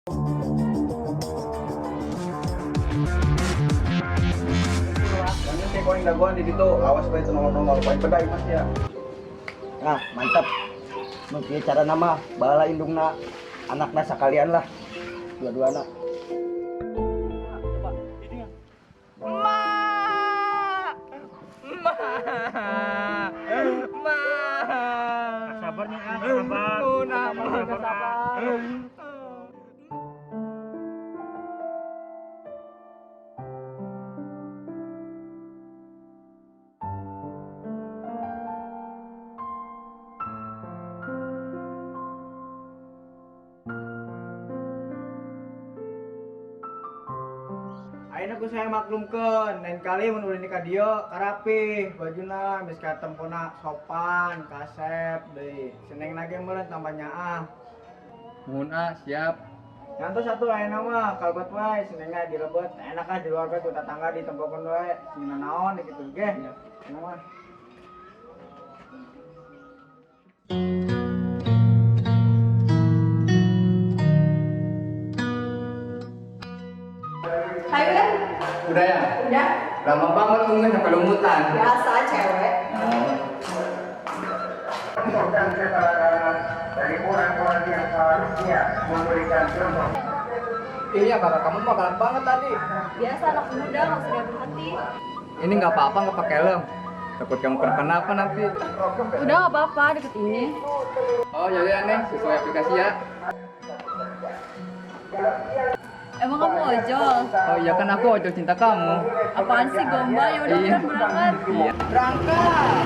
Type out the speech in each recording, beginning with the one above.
Yang kayak koin dagoan di situ, awas bae itu nongol-nongol, poin pedai mas ya. Nah, mantap. Mun kieu carana mah bala indungna anakna sakalian lah. Dua-duana. Sabarnya ah, sabar. Sabar, sabar. Ayeuna ku saya maklumkeun, lain kali mun ulin ka dieu karapih bajuna geus katempona sopan, kasep deui. Seneng ge meureun tambah nyaah. Muhun ah, siap. Ngantos satu ayeuna mah kalebet wae senengna dilebet, enak ah di luar bae ku tatangga ditempokeun wae, sing naon gitu ge. Enak mah. Ayo kan? Udah ya? Udah. Lama banget mungkin sampai lumutan. Biasa cewek. Dari orang-orang yang seharusnya memberikan contoh. Iya, kakak kamu mah galak banget tadi. Biasa anak muda nggak usah berhenti. Ini nggak apa-apa nggak pakai helm. Takut kamu kenapa nanti. Udah nggak apa-apa deket ini. Oh ya udah nih, sesuai aplikasi ya. Emang kamu ojol? Oh iya kan aku ojol cinta kamu. Apaan sih gombal? Ya udah Iya. kan berangkat. Iya. Berangkat.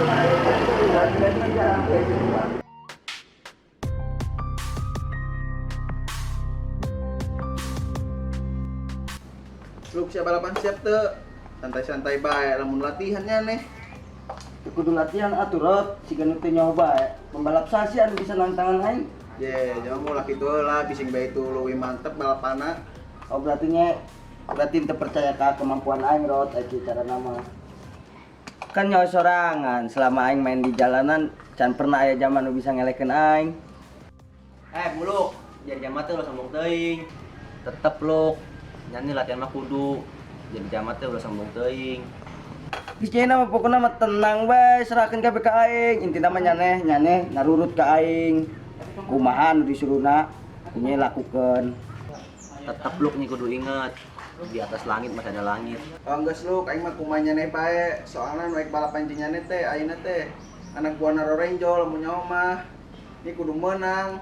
Lu siap balapan siap tuh. Santai-santai bae lamun latihannya nih. Teu kudu latihan atuh Rot, siga nu teu nyaho bae. Pembalap sasi anu bisa nangtangan aing. Ye, jangan mau laki tuh lah, bising bae itu leuwih mantep balapana. Oh berarti nya berarti teu percaya ka kemampuan aing Rot, aya carana mah. Kan nyaho sorangan, selama aing main di jalanan can pernah aya zaman nu bisa ngelekeun aing. Buluk, jadi jamat teh ulah sombong teuing. Tetep luk, nyanyi latihan mah kudu. Jadi jamat teh ulah sombong teuing. Geus nya mah pokona mah tenang bae, serahkeun kabeh ka aing. Intina mah nyaneh, nyaneh narurut ka aing. Kumaha nu disuruhna nya lakukeun. Tetep luk nih kudu inget, di atas langit masih ada langit. Oh geus luk, aing mah kumaha nyaneh bae. Soalna nu rek balapan jeung nyaneh teh ayeuna teh anak buahna Lorenzo lamun nyaho mah. Ini kudu menang.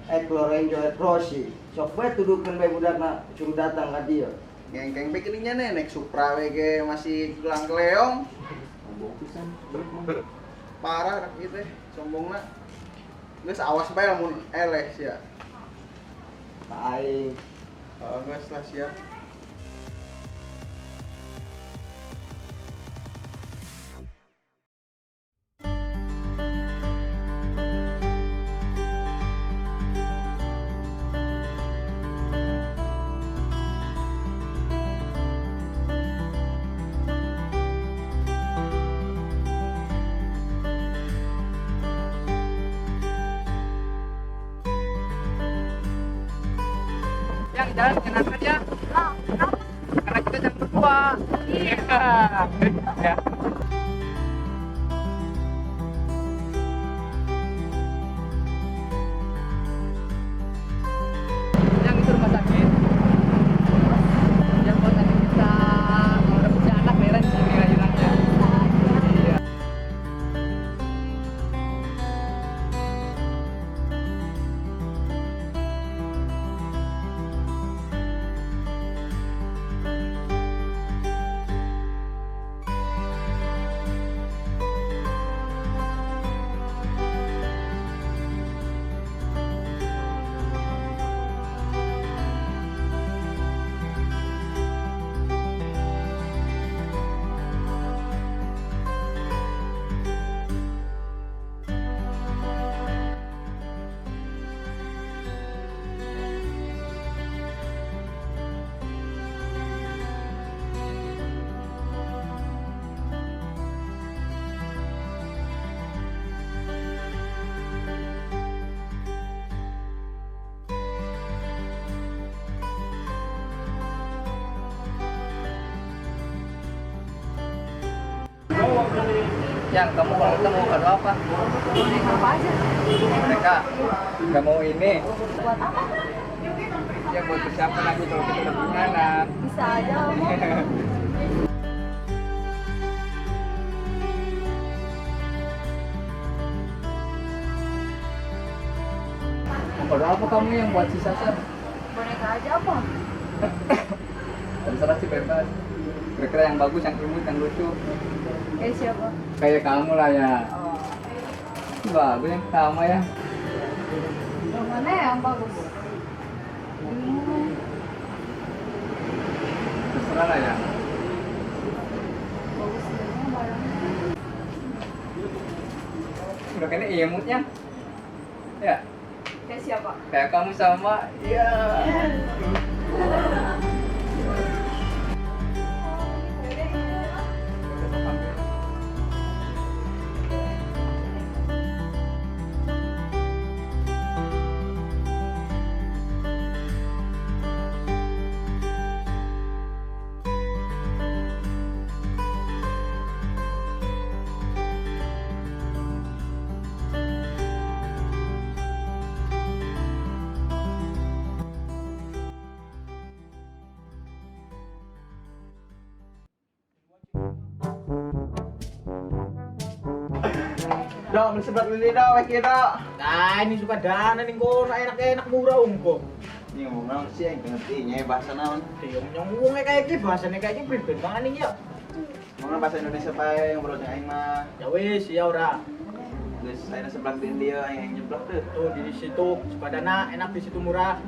Lorenzo Rossi. Sok bae tuduhkeun bae budakna suruh datang ka dieu. Ngengkeng bae geuning nyaneh naik Supra we ge masih gelang keleong. Sombong pisan. Parah rek ieu teh sombongna. Geus awas bae lamun eleh sia. Ka aing. Oh, geus lah siap. Yang jalan menyenangkan ya. Karena kita jangan berdua. Iya. Ya. Yang itu rumah sakit. Yang buat nanti kita kalau udah punya anak lahiran di sini lahirannya. Iya. Yang kamu kalau kita mau kado apa? Boneka apa aja? Boneka. Gak mau ini. Buat apa? Ya buat persiapan nanti kalau kita udah punya anak. Bisa aja kamu. Mau kado apa kamu yang buat si Sasa? Boneka aja apa? Terserah sih bebas. Kira-kira yang bagus, yang imut, yang lucu. Kayak siapa? Kayak kamu lah ya. Oh. Bagus yang sama ya. Yang mana ya yang bagus? Bingung. Terserah lah ya. Bagus semua barangnya. Udah kayaknya imutnya. Ya, Kayak siapa? kayak kamu sama. Iya. Dok, beli seblak dulu dok, wek dok. Nah, ini suka dana nih kono enak-enak murah ungko. Ini ngomong naon sih yang ngerti nya bahasa naon. Iya, nyong wong kayak iki bahasane kayak iki priben banget nih ya. Ngomong bahasa Indonesia bae ngobrol jeung aing mah. Ya wis, ya ora. Geus ayeuna seblak di dia aing aing nyeblak tuh. Tuh di situ Sukadana enak di situ murah.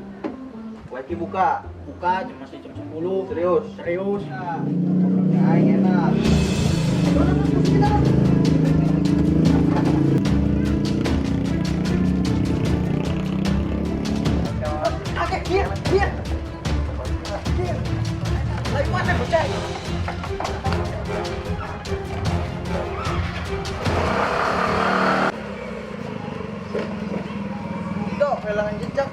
Weki buka. Buka jam masih jam 10. Serius. Serius. Ngobrolnya aing enak. Oke, biar, biar. Biar. Lagi mana bocah? Dok, kehilangan jejak.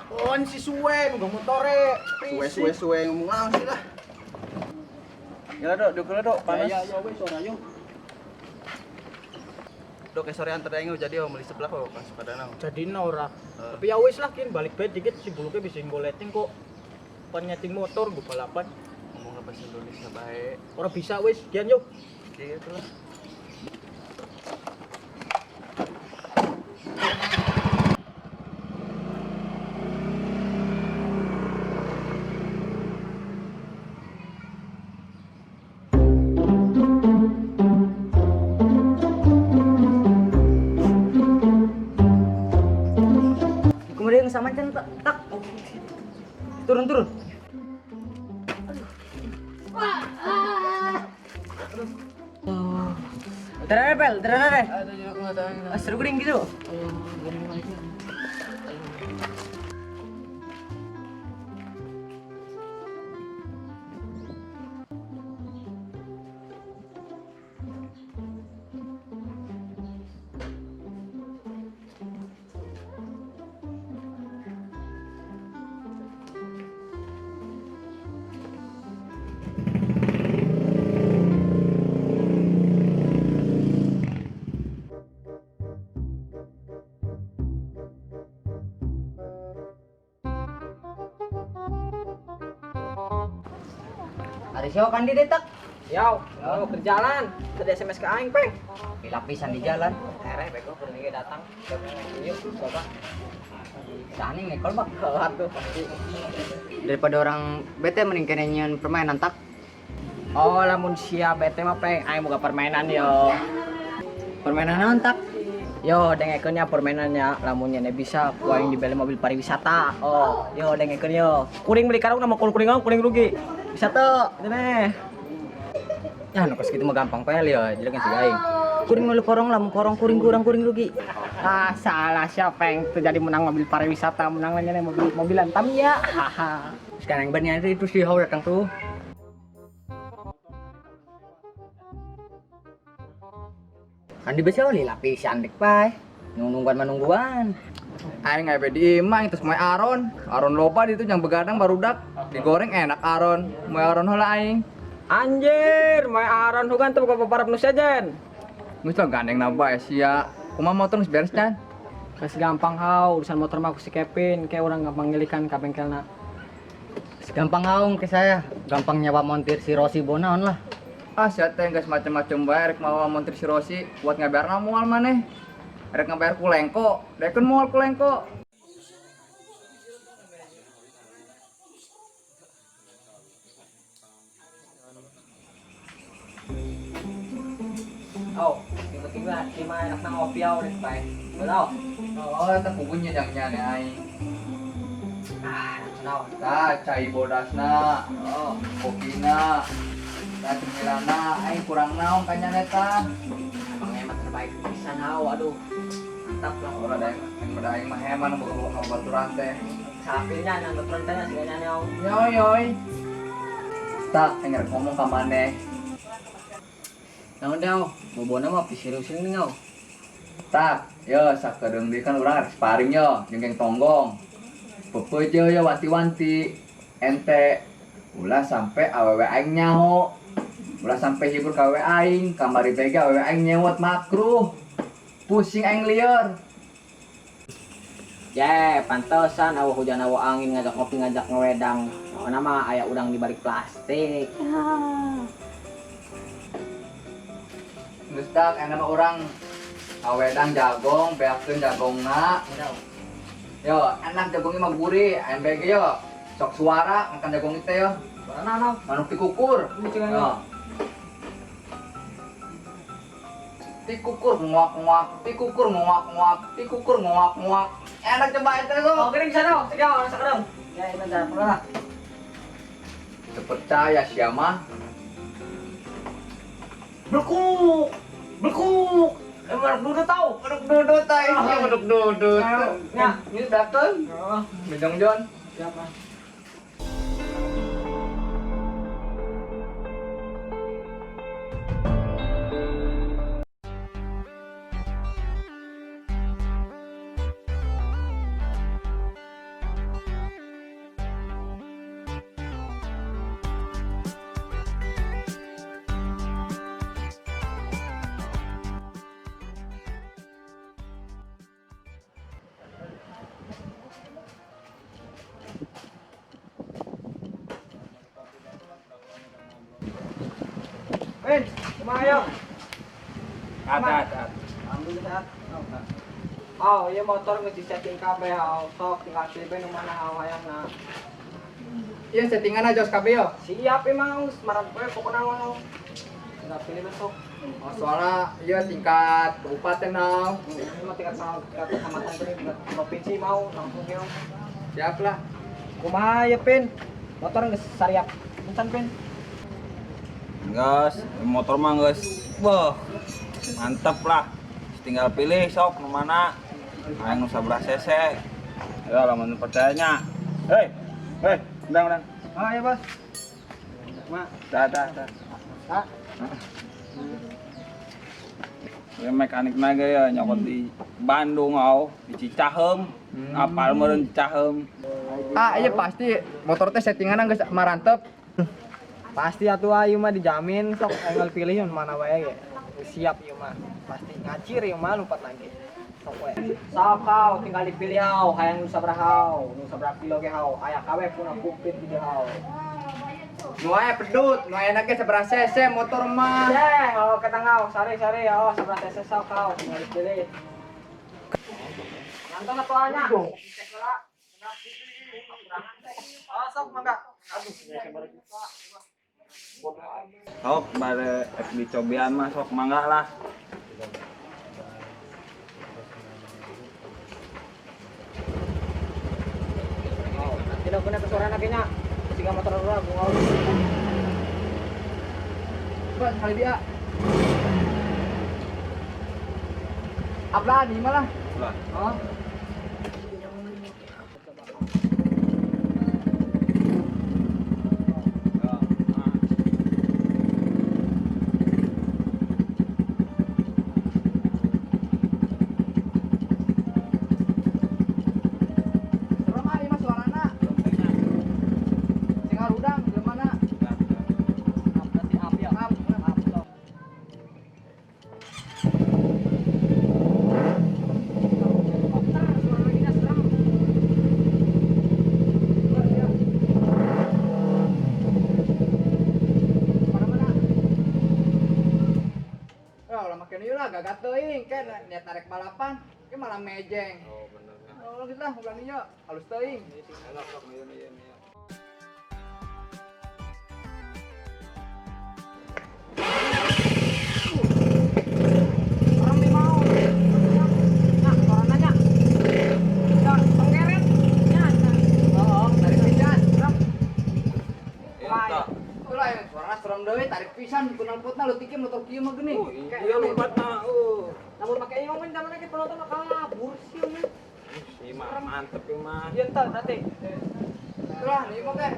Kon si suwe nunggu motore. Suwe suwe suwe ngomong naon sih lah. Ya dok, duk dok, panas. Ya ya wis ora yo. Dok, kayak sore antar aing jadi oh, beli seblak kok pas pada naon. Jadi ora. Tapi ya wis lah kin balik bae dikit si buluke bisa ngoleting kok. Pan nyeting motor nggo balapan. Ngomong bahasa Indonesia bae. Ora bisa wis, gian yo. Gitu lah. Kemudian sama can tak, tak. Turun turun. Terang pel, terang deh. Seru kuring gitu. Hari siapa kan didetak? Yo, mau kerjalan. Tadi SMS ke aing, Peng. Lapisan di jalan. Ereh bego kurang datang. Yuk, coba. Sani ngekol bak. Kelar tuh pasti. Daripada orang bete mending kene nyeun permainan tak. Oh, lamun sia bete mah Peng, aing boga permainan yo. Permainan naon tak? Yo, dengekeun nya permainannya, lamun nyene bisa ku aing dibeli mobil pariwisata. Oh, yo dengekeun yo. Kuring beli karung nama kuring kuring kuring rugi. Bisa teu, ceneh. Ya nu kos kitu mah gampang pel yo, jelekan si aing. Kuring meuli korong lamun korong kuring kurang kuring rugi. Ah, salah siapa yang terjadi menang mobil pariwisata, menang nyene mobil mobilan Tamiya. Haha. Sekarang bener itu si Hau datang tuh. Kan di besi oli lapisan dek pai. Nungguan manungguan. Aing ngabe di imang terus moe aron. Aron loba di itu yang begadang barudak digoreng enak aron. Moe aron heula aing. Anjir, moe aron hugan teu boga paparap nu sejen. Geus lah gandeng na bae sia. Kumaha motor geus beres can? Geus gampang hau, urusan motor mah ku si Kevin, kayak orang gampang ngilikan ka bengkelna. Gampang ngaung ke saya, gampang nyawa montir si Rossi bonaon lah. Ah sia teh geus macem-macem bae rek mawa montir si Rossi buat ngabayarna moal maneh. Rek ngabayar ku lengko, daekeun moal ku lengko. Oh, yang penting mah ieu mah enakna ngopi aw rek bae. Belau. Oh, eta pugunya jang nyane aing. Ah, naon. Tah, cai bodasna, Oh, kopina, tah cemilanna, aing kurang naon ka nyane tah. emang hemat terbaik pisan hau, aduh. Mantap lah. Ora da aing mah aing mah heman boga ka baturan teh. Sapilnya nang baturan teh siga nyane hau. Yoy yoy. Tah, aing rek ngomong ka maneh. Naon deh, bobona mah pisiriusin nih hau. Tah, yo sakedeung deui kan urang rek sparring yo jeung geng tonggong. Pepeje yo wanti-wanti ente ulah sampai awewe aing nyaho. Ulah sampai hibur ka awewe aing, kamari bege awewe aing nyewot makruh. Pusing aing lieur. Ye, pantesan awa hujan awa angin ngajak ngopi ngajak ngewedang. Pokona mah aya udang di balik plastik. Geus dak enak mah urang ngawedang jagong, beakeun jagongna. Yo, enak jagongnya mah gurih, ayam bege yo. Sok suara makan jagong itu yo. Suara naon? Manuk tikukur. Ini cenah. Yo. Tikukur nguak-nguak, tikukur nguak-nguak, tikukur nguak-nguak. Enak coba itu sok. Oh, kering sana, sige, orang sakedeng. Ya, ini bentar, lah. Terpercaya sia mah. Belkuk, belkuk. Manuk dudut tau. Manuk dudut tau, ini manuk dudut. Ya. Ini dateng. Oh, Bejong John. siapa? Win, kumaha yo? Ada, ada. Alhamdulillah. Oh, ieu motor geus disetting kabeh, oh. Sok tinggal pilih bae nu mana hau hayangna. Iya, settingan aja jos kabeh yo. Siap emang, semaran poe pokona mah. Tinggal pilih besok. Oh, soalnya iya tingkat kabupaten hau. Ini mah tingkat sama tingkat kecamatan teh tingkat provinsi mau langsung yo. Siap lah. Kumaha ya, Pin? Motor geus sariap. Punten, Pin. Geus, motor mah geus. Wah, mantep lah. Tinggal pilih sok nu mana. Aing nu sabaraha cc. Ya lamun percayanya. Hei, hei, undang undang. Ah, ya, Bos. Ma, dah dah dah. Ah. Ya mekanik naga ya nyokot di Bandung au, di Cicaheum. Apal meureun Cicaheum. Ah, iya pasti motor teh settingan geus marantep. Pasti atuh ayeuna mah dijamin sok tinggal pilih yang mana wae ge. Siap ieu mah. Pasti ngacir ieu mah lupat lagi. Sok we. Sok hau, tinggal dipilih hau, hayang nu sabaraha hau, nu sabaraha kilo ge hau, aya kabeh puna kupit di dieu hau. Nu aya pedut, nu aya ge sabaraha cc motor mah. Ye, oh ketang hau, sare sare oh sabaraha cc sok hau, tinggal dipilih. Nonton atuh nya. Cek heula. Oh, sok mangga. Aduh, Sok bare ek dicobian mah sok mangga lah. Oh, tidak punya kesuaraan lagi nya. Siga motor urang gua. Coba sekali dia. Aplaan ini malah? Lah. Oh. Serem ah, ieu mah suarana. Sing harudang jelema na. Berarti up ya. Up. Up. Ya ulah make ieu lah gagah teuing, ke niat tarik balapan, ke malah mejeng. Oh, bener. Oh, geus lah ulah ieu, halus teuing. Enak sok ieu ieu ieu. Orang nih mau. Nah, orang nanya. Ya, penggeret. Ya, Oh, tarik pisan. Iya, tah. Itulah yang suarana serem deui, tarik pisan kunal-putna leutik motor kieu mah geuning. Oh, iya lompatna. Oh. Namun pakai ieu mah zaman lagi penonton mah kabur sih mah. Si mah mantep ieu mah. Iya entar nanti. Itulah nih mah teh.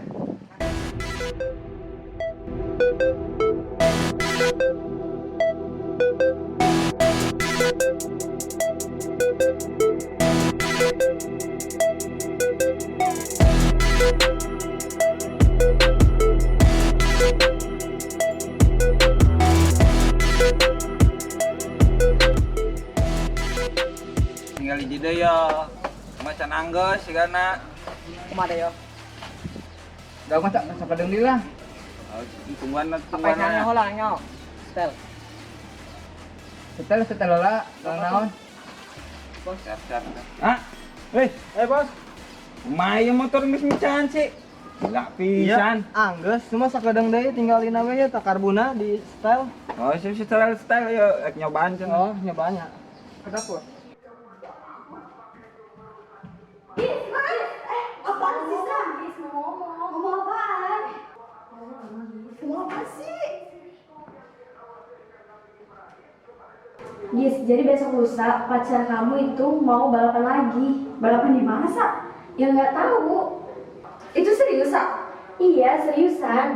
Tinggal hiji deui ya. Macan anggeus sigana. Kumaha yo? Udah mah tak sakedeung deui lah. Oh, tungguan Apa tungguan. yang nyaho lah nyaho. Setel. Setel setel lah, naon. Siap, siap. Ah. Hei, eh bos. Lumayan motor geus mican sih. Gila pisan. Anggeus, cuma sakedeung deui tinggal dina we ya tak karbuna di style. Oh, sip style style yo rek nyobaan cenah. Oh, nyobanya. Ke dapur. Apaan sih, Sa? Gis, mau ngomong. Ngomong apaan? Ngomong apa sih? Gis, jadi besok lusa pacar kamu itu mau balapan lagi. Balapan di mana, Sa? Ya nggak tahu. Itu serius, Sa? Iya, seriusan.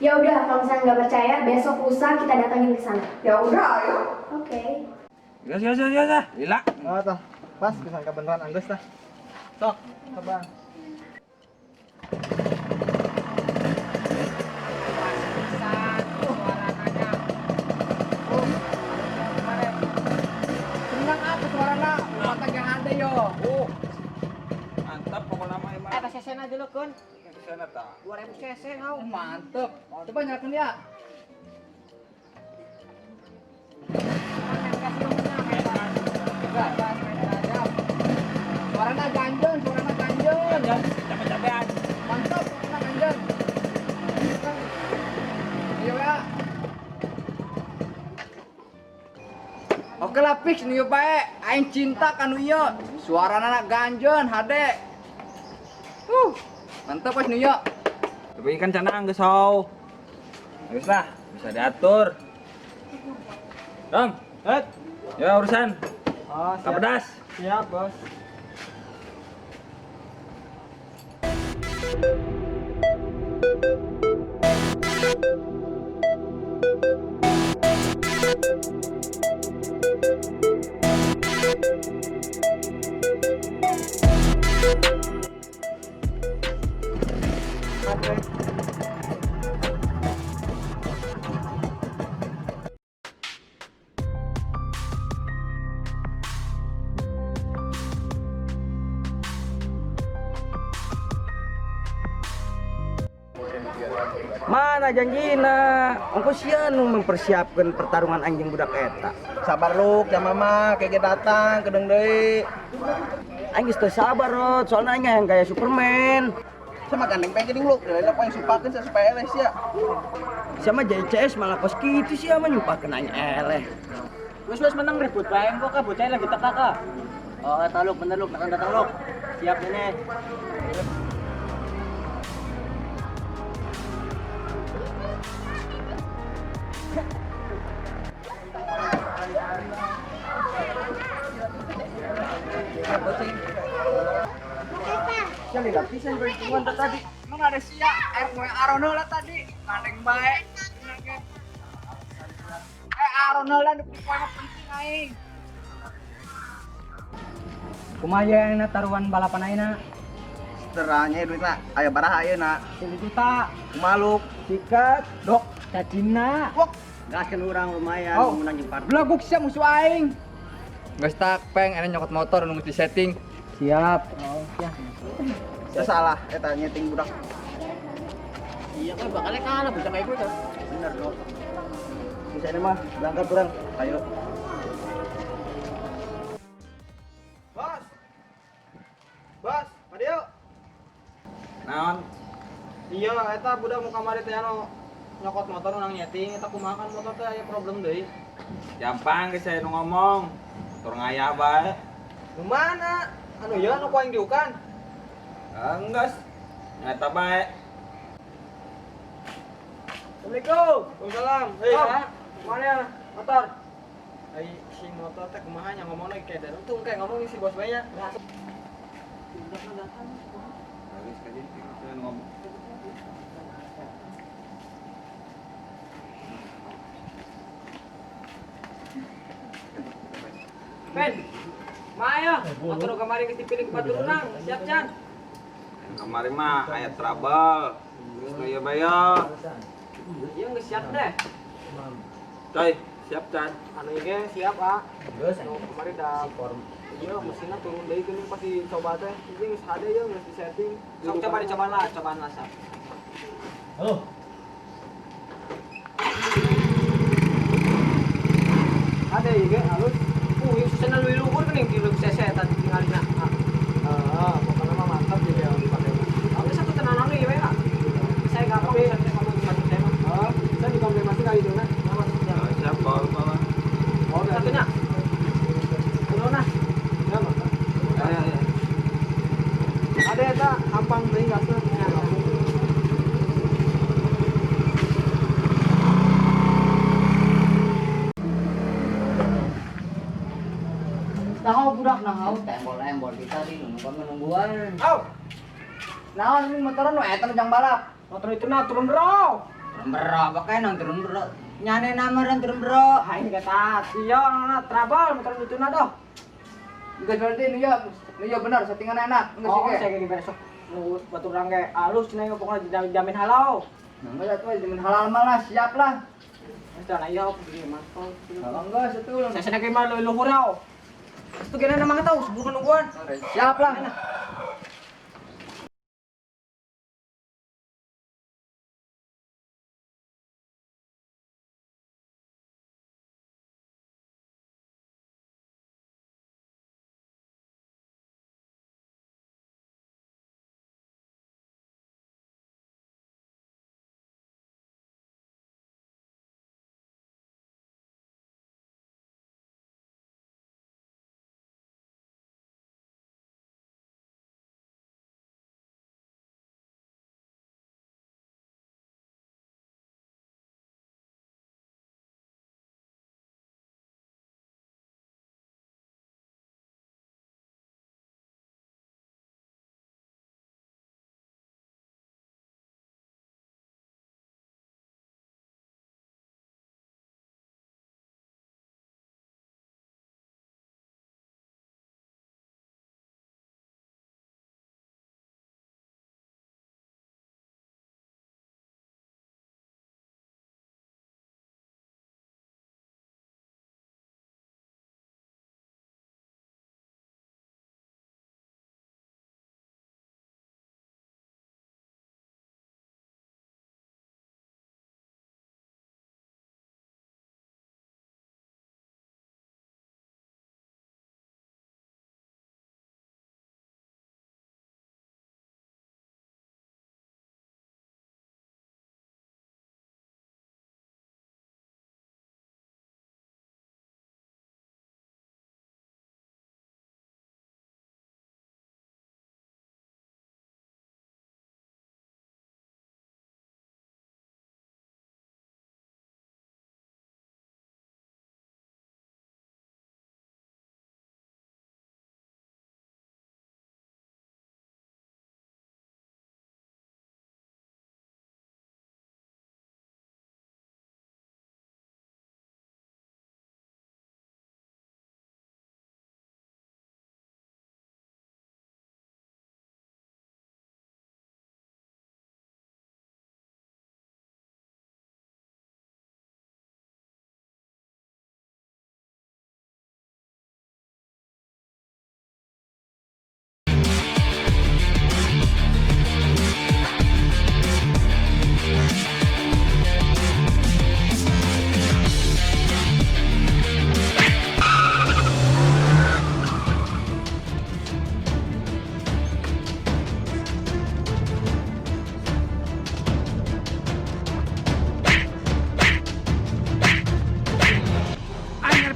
Ya udah, kalau misalnya nggak percaya, besok lusa kita datangin ke sana. Ya udah, ayo. Oke. Gas gas gas gas. Lila. Oh, tah. Pas pisan kebeneran anggeus tah. Sok, coba. Senang apa suarana? Mata yang ada yo. Oh. Mantap pokoknya mah emang. Eh, tas cc na dulu kun. Kesana tah. 2000 cc hau. Mantep. Coba nyalakan dia. Suarana ganjen, suarana ganjen. Capek-capean. Mantap, suarana ganjen. Iya ya. Oke lah fix nih bae, aing cinta kanu ieu. Suarana ganjen hade. Mantap pas nih yo. Tapi kan cenah geus hau. Geus lah, bisa diatur. Dong, Het. ya urusan. Oh, siap. Kapedas. Siap, Bos. Mana janjina? Ongko sia nu mempersiapkan pertarungan anjing budak eta. Sabar lu, ya mama, kayak datang kedeung deui. Aing geus teu sabar, Rod. Soalna aing yang kayak Superman. Sama gandeng pengen geuning lu, lele poe sumpakeun sia supaya eleh sia. Sama JCS malah kos kitu sia mah nyumpakeun aing eleh. Wes wes menang ribut bae engko ka bocah lagi teka ka. Oh, eta Luk, bener Luk, datang datang Luk. Siap ini. Sia lila pisan berhitungan tadi. Emang ada sia, air moe arono lah tadi. Gandeng bae. Arono lah nu poe mah penting aing. Kumaha na taruhan balapan ayeuna? Teranya duitna aya baraha ayeuna. 10 juta. Kumaha Luk? Sikat. Dok, Cacina. wok. Gaskeun urang lumayan Oh. menang jeung partai. Belaguk sia musuh aing. Geus tak peng ene nyokot motor nunggu di setting. Siap. Oh, ya. Teu salah eta nyeting budak. Iya kan bakalnya kalah bocah kayak gue tuh. Bener, Luk. Bisa Geus mah berangkat urang. Ayo. Bos. Bos, adio. Naon? Iya, eta budak mau kamari teh anu nyokot motor urang nyeting eta kumaha kan motor teh aya problem deui. Gampang geus saya nu ngomong. Motor ngayah bae. Nu mana? Anu ieu anu ku aing diukan. Enggeus. Nyata bae. Assalamualaikum. Waalaikumsalam. Hei, mana ya? Motor. Ai si motor teh kumaha nya ngomongna kayak dan untung kayak ngomong si bos bae nya. Habis ka dieu saya nu ngomong. Ben. Maya, motor kamari geus dipilih ku batur urang. Siap, Chan. Kamari mah aya trouble. Geus nu ieu bae yo. Iya geus siap deh. Coy, siap Chan. Anu ieu ge siap, ah. Nu kamari da iya mesinnya turun deui geuning pas dicoba teh. Ieu geus hade ye geus disetting. Sok coba dicoba lah, cobaan lah, Sap. Hade ieu ge halus. Ieu susana leuwih luhur geuning 3 cc tadi tingalina. Heeh, pokoknya mah mantap jadi yang dipakai. Aku satu tenanan ieu we lah. Saya gampang bisa ngomong satu saya mah. Oh, bisa dikonfirmasi kali itu nah. Siap, bawa bawa. Oh, Satunya. Turun nah. Ya, mantap. Ya, ya, ya. Ada eta ampang deui gasna. Nah, budak nah, tembol-embol kita di nungguan menungguan. Au, Naon ini motoran nu eta nu jang balap. Motor itu nah turun bro. Turun bro, pakai nang turun bro. Nyane namaran turun bro. Aing kata, iya nah trouble motor itu nah doh. Geus berarti nu ya bener settingan enak. Geus Oh, ge. saya gini besok nu batur urang ge alus cenah pokoknya dijamin halal. Nah, geus atuh jamin halal mah lah, siap lah. Geus dah iya begini mantap. Kalau enggak setul. Saya senang mah leuwih luhur rau. Terus tuh gini namanya tahu sebelum nungguan. Siap lah.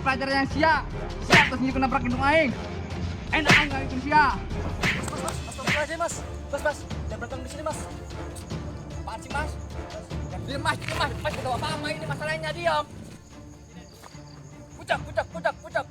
pelajaran yang sia. Sia terus nyieun nabrak indung aing. Enak aing ngangkeun sia. Mas, mas, mas, mas, mas, jangan berantem di sini, mas. Apaan sih, mas? Diam mas, diam mas, mas ketawa apa ini masalahnya diam. Pucak, pucak, pucak, pucak.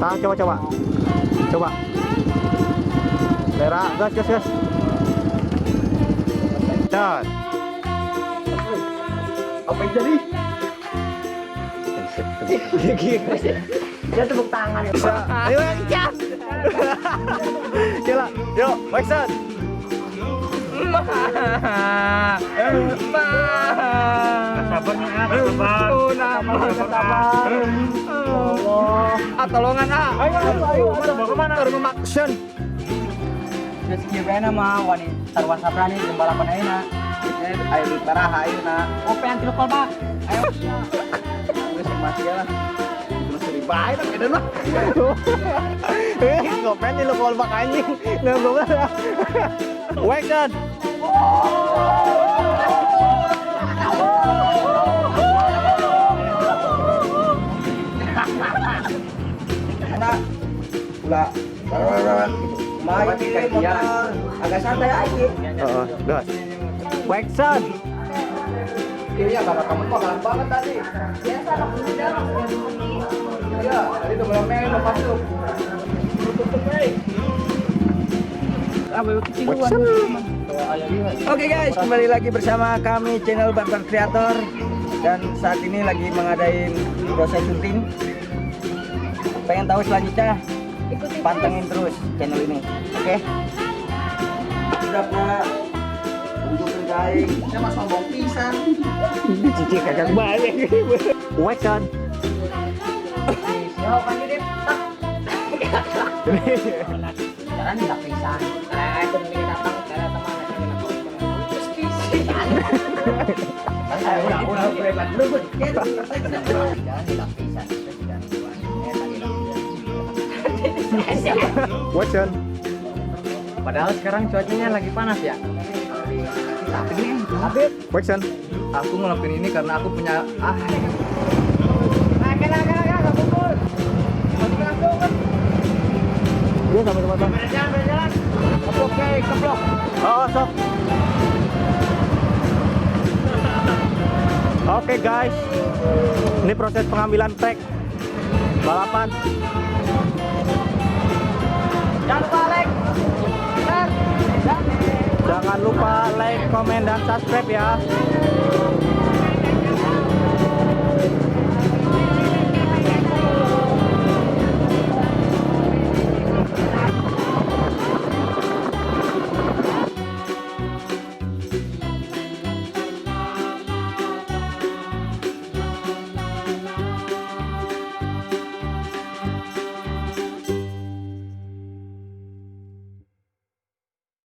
Tah, coba coba. Coba. Lera, gas gas gas. Cat. Apa yang jadi? Dia tepuk tangan. Bisa. Ayo, Chan. Gila. Yuk, action. Sabar sabar. Sabar. Allah. Ah, tolongan ah. Ayo, ayo, ayo. Mau kemana? Action. Geus kieu bae mah wani taruhan sabrani jeung balapan ayeuna. Ayo duit parah ayeuna. Opean tilu kolbak. Ayo. Geus mati lah. Terus seri bae lah beda mah. Ngopen di lu kolbak anjing. Nah, goblok. Action. Nah, ulah main motor agak santai aja. Heeh, gas. Action. Iya, karena kamu mah galak banget tadi. Biasa anak muda maksudnya seperti. Iya, tadi udah mulai melo masuk. Oke guys, kembali lagi bersama kami channel Barbar Creator dan saat ini lagi mengadain proses syuting. Pengen tahu selanjutnya? Ikutin Pantengin terus channel ini, oke? Sudah pak, tunjukin ke aing. Saya mah sombong pisan. Cici kagak balik. Action. Yo kan di tak. Jalan di lapisan. Itu nih datang cara teman terus pisan. Jalan di lapisan. Action. Padahal sekarang cuacanya lagi panas ya. Tapi Action. Aku ngelakuin ini karena aku punya ah. Iya, sama teman-teman. Jalan, Oke, keblok. Oh, sok. Oke guys, ini proses pengambilan tag balapan. Jangan lupa like, share, dan Jangan lupa like, komen, dan subscribe ya.